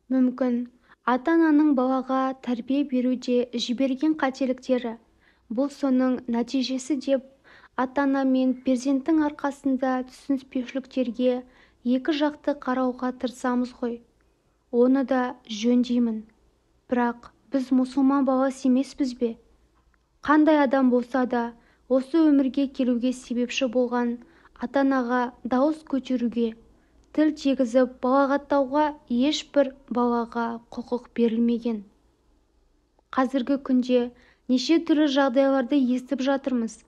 Мүмкін, ата-ананың балаға тәрбие беруде жіберген қателіктері, бұл соның нәтижесі деп ата-ана мен перзенттің арасында түсініспеушіліктерге екі жақты қарауға тырысамыз ғой. Оны да жөн деймін. Бірақ біз мұсылман баласы емеспіз бе? Қандай адам болса да, осы өмірге келуге себепші болған ата-анаға дауыс көтеруге, тіл тигізіп балағаттауға ешбір балаға құқық берілмеген. Қазіргі күнде неше түрлі жағдайларды естіп жатырмыз.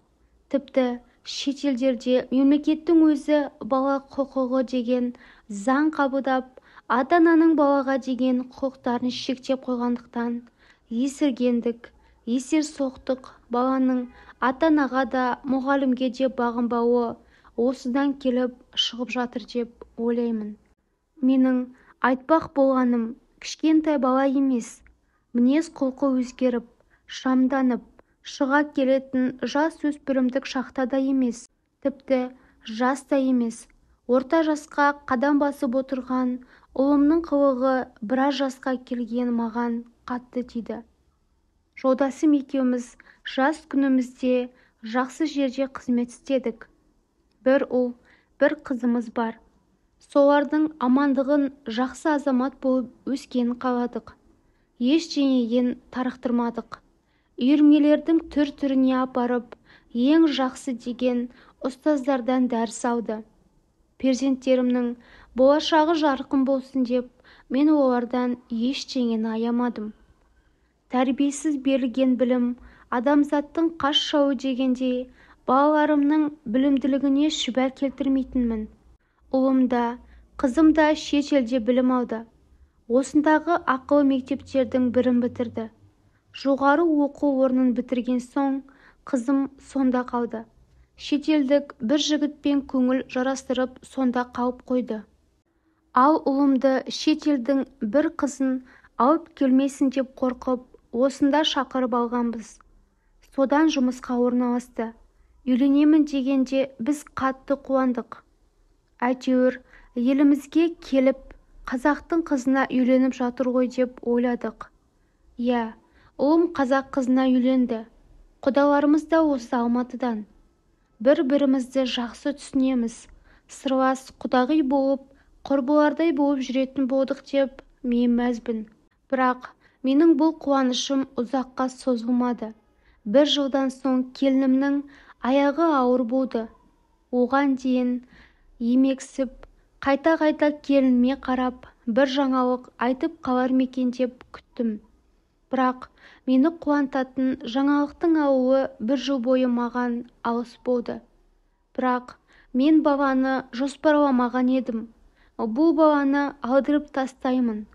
Тіпті шет елдерде мемлекеттің өзі бала құқығы деген заң қабылдап, ата-ананың балаға деген құқықтарын шектеп қойғандықтан, есіргендік, есерсоқтық, баланың ата-анаға да, мұғалімге де бағынбауы осыдан келіп шығып жатыр деп ойлаймын. Менің айтпақ болғаным, кішкентай бала емес, мінез-құлқы өзгеріп, шамданып, шыға келетін жасөспірімдік шақта да емес, тіпті жас та емес, орта жасқа қадам басып отырған ұлымның қылығы біраз жасқа келген маған қатты тиді. Жолдасым екеуміз жас күнімізде жақсы жерде қызмет істедік. Бір ұл, бір қызымыз бар. Солардың амандығын, жақсы азамат болып өскенін қаладық. Ештеңеден тарықтырмадық. Үйірмелердің түр-түріне апарып, ең жақсы деген ұстаздардан дәріс алды. Перзенттерімнің болашағы жарқын болсын деп, мен олардан ештеңені аямадым. Тәрбиесіз берілген білім адамзаттың қас жауы дегендей, балаларымның білімділігіне шүбә келтірмейтінмін. Ұлым да, қызым да шет елде білім алды. Осындағы ақылы мектептердің бірін бітірді. Жоғары оқу орнын бітірген соң, қызым сонда қалды. Шетелдік бір жігітпен көңіл жарастырып, сонда қалып қойды. Ал ұлымды шет елдің бір қызын алып келмесін деп қорқып, осында шақырып алғанбыз. Содан жұмысқа орналасты. Үйленемін дегенде біз қатты қуандық. Әйтеуір елімізге келіп, қазақтың қызына үйленіп жатыр ғой деп ойладық. Иә, ұлым қазақ қызына үйленді. Құдаларымыз да осы Алматыдан. Бір-бірімізді жақсы түсінеміз. Сырлас құдағи болып, құрбылардай болып жүретін болдық деп мен мәзбін. Бірақ менің бұл қуанышым ұзаққа созылмады. Бір жылдан соң келінімнің аяғы ауыр болды. Оған дейін емексіп, қайта-қайта келініме қарап, бір жаңалық айтып қалар ма екен деп күттім. Бірақ мені қуантатын жаңалықтың алуы бір жыл бойы маған алыс болды. Бірақ мен баланы жоспарламаған едім. Бұл баланы алдырып тастаймын.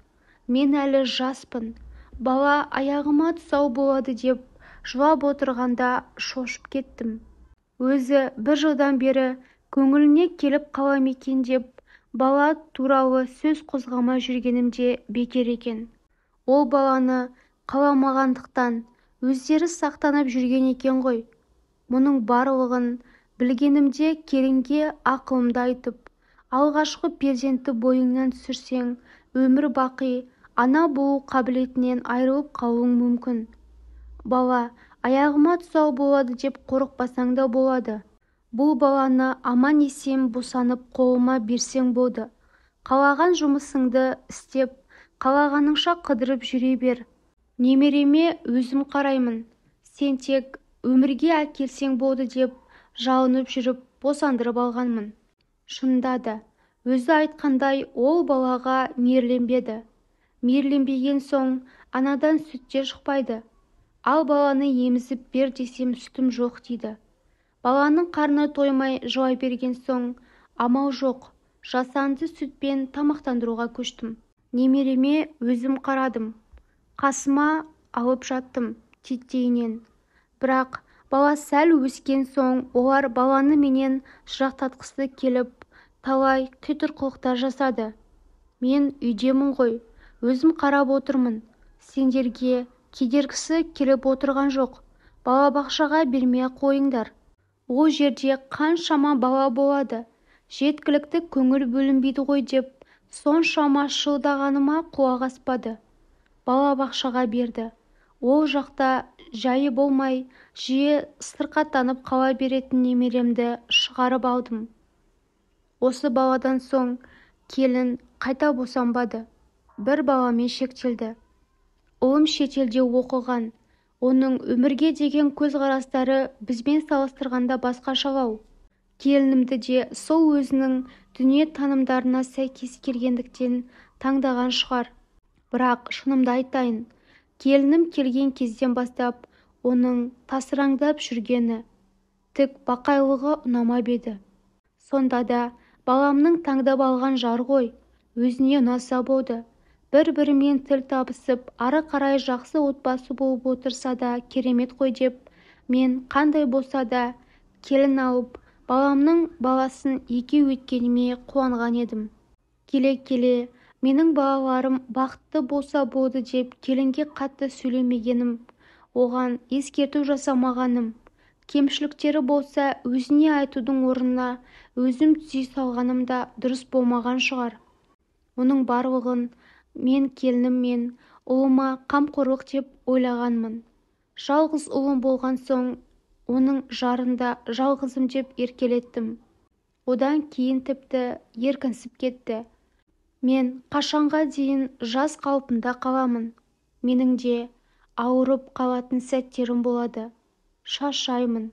Мен әлі жаспын. Бала аяғыма тұсау болады деп жылап отырғанда шошып кеттім. Өзі бір жылдан бері көңіліне келіп қала ма екен деп бала туралы сөз қозғамай жүргенім де бекер екен. Ол баланы қаламағандықтан өздері сақтанып жүрген екен ғой. Мұның барлығын білгенімде келінге ақылымды айтып, алғашқы перзентті бойыңнан түсірсең, өмір бақи ана болу қабілетінен айырылып қалуың мүмкін. Бала аяғыма тұсау болады деп қорықпасаң да болады. Бұл баланы аман-есен босанып қолыма берсең болды. Қалаған жұмысыңды істеп, қалағаныңша қыдырып жүре бер. Немереме өзім қараймын. Сен тек өмірге әкелсең болды деп жалынып жүріп босандырып алғанмын. Шынында да, өзі айтқандай ол балаға мейірленбеді. Мейірленбеген соң анадан сүт те шықпайды. Ал баланы емізіп бер десем сүтім жоқ дейді. Баланың қарны тоймай жылай берген соң, амал жоқ, жасанды сүтпен тамақтандыруға көштім. Немереме өзім қарадым. Қасыма алып жаттым титтейінен. Бірақ бала сәл өскен соң олар баланы менен жырақтатқысы келіп, талай қитұрқылықтар жасады. Мен үйдемін ғой, өзім қарап отырмын. Сендерге кедергісі келіп отырған жоқ. Балабақшаға бермей қойыңдар. Ол жерде қаншама бала болады, жеткілікті көңіл бөлінбейді ғой деп Соншама шырылдағаныма құлақ аспады. Балабақшаға берді. Ол жақта жайы болмай, жиі сырқаттанып қала беретін немеремді шығарып алдым. Осы баладан соң келін қайта босанбады. Бір баламен шектелді. Ұлым шетелде оқыған. Оның өмірге деген көзқарастары бізбен салыстырғанда басқашалау. Келінімді де сол өзінің дүниетанымдарына сәйкес келгендіктен таңдаған шығар. Бірақ шынымды айтайын, келінім келген кезден бастап оның тасыраңдап жүргені, тік бақайлығы ұнамап еді. Сонда да баламның таңдап алған жары ғой, өзіне ұнаса болды. Бір-бірімен тіл табысып, ары қарай жақсы отбасы болып отырса да керемет қой деп, мен қандай болса да келін алып, баламның баласын екеу еткеніме қуанған едім. Келе-келе менің балаларым бақытты болса болды деп келінге қатты сөйлемегенім, оған ескерту жасамағаным, кемшіліктері болса өзіне айтудың орнына өзім түзей салғаным да дұрыс болмаған шығар. Оның барлығын мен келінім мен ұлыма қамқорлық деп ойлағанмын. Жалғыз ұлым болған соң оның жарын да жалғызым деп еркелеттім. Одан кейін тіпті еркінсіп кетті. Мен қашанға дейін жас қалпында қаламын. Менің де ауырып қалатын сәттерім болады. Шаршаймын.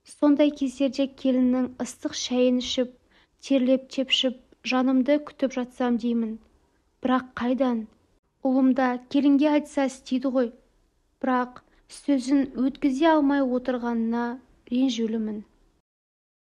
Сондай кездерде келіннің ыстық шайын ішіп, терлеп-тепшіп, жанымды күтіп жатсам деймін. Бірақ қайдан? Ұлым да келінге айтса істейді ғой. Бірақ сөзін өткізе алмай отырғанына ренжулімін.